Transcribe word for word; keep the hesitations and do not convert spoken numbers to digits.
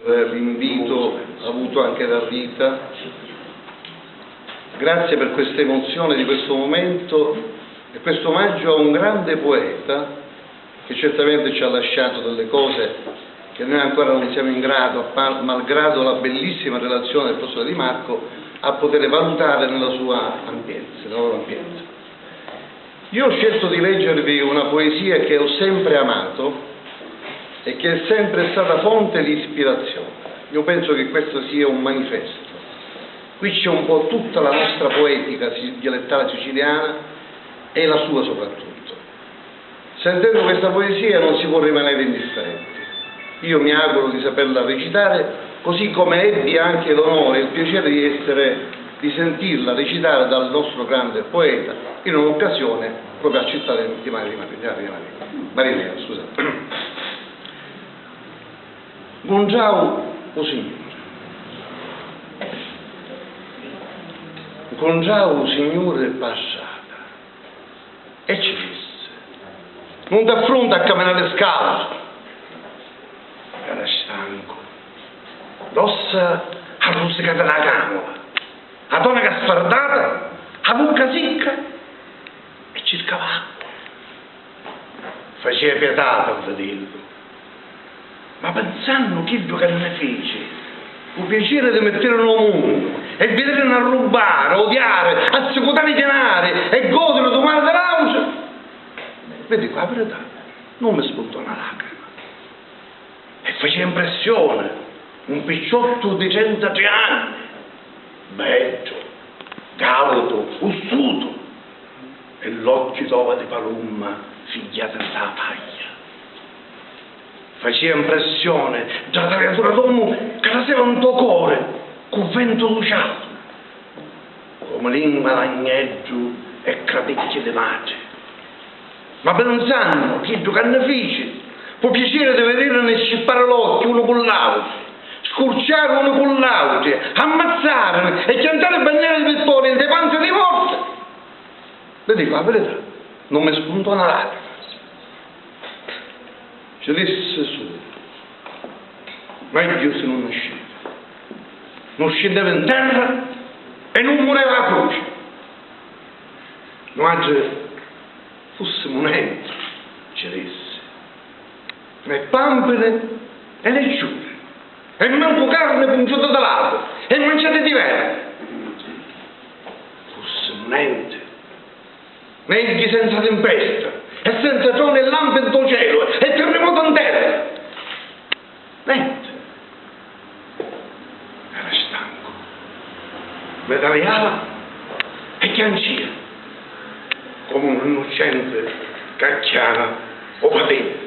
per l'invito avuto anche da Rita. Grazie per questa emozione di questo momento e questo omaggio a un grande poeta che certamente ci ha lasciato delle cose che noi ancora non siamo in grado, a par-, malgrado la bellissima relazione del professor Di Marco, a poter valutare nella sua ampiezza, nella loro ampiezza. Io ho scelto di leggervi una poesia che ho sempre amato e che è sempre stata fonte di ispirazione. Io penso che questo sia un manifesto. Qui c'è un po' tutta la nostra poetica si-, dialettale siciliana e la sua soprattutto. Sentendo questa poesia non si può rimanere indifferenti. Io mi auguro di saperla recitare, così come ebbi anche l'onore e il piacere di essere, di sentirla recitare dal nostro grande poeta in un'occasione proprio a Città di Mari-, di Mari-, di Mari-, Marinera, scusate. Ncuntrau u Signuri. Ncuntrau u Signuri pâ strata e ci dissi: "Nun t'affrunta a caminari scalzu!" Era stancu. L'ossa arrusicati dâ càmula, a tònaca sfardata, a vucca sicca, e circava acqua. Facìa pietati a vidillu, ma pinsannu chiddu ca nni fici, u piaciri di mittirinu ô munnu e vidirini arrubbari, odiari, assicutari jenari e gòdiri dû mali di l'àutri, vi dicu a virità, nun mi spuntò na làcrima. E facìa impressioni un picciottu di trentatrì anni, beddu, càutu, ussutu, e l'occhi d'ova di palumma figghiati ntâ pagghia. Facìa impressioni dda taliatura d'omu ca traseva ntô cori cu ventu luciatu, comu lingua d'agneddu e crapicchi di matri. Ma pinsannu chiddu ca nni fici, pû piaciri di vidìrini scippari l'occhi unu cu l'àutri, scurciari unu cu l'àutri, ammazzàrini e chiantari banneri di pittoni ntê panzi dî morti, vi dicu a virità, nun mi spuntò na làcrima. Ci dissi sulu: "Megghiu si nun nascivi. Nun scinnevi 'n terra e nun mureva a cruci. Nuatri fussimu nenti", ci dissi, "né pàmpini e né ciuri, e mancu carni cunciuta di l'àutri e manciati di veri. Fussimu nenti, megghiu senza timpesta e senza troni e lampi ntô celu e terrimoti 'n terra." Nenti. Era stancu. Mi taliava e chiancìa, comu un innuccenti ca acchiana ô patinu.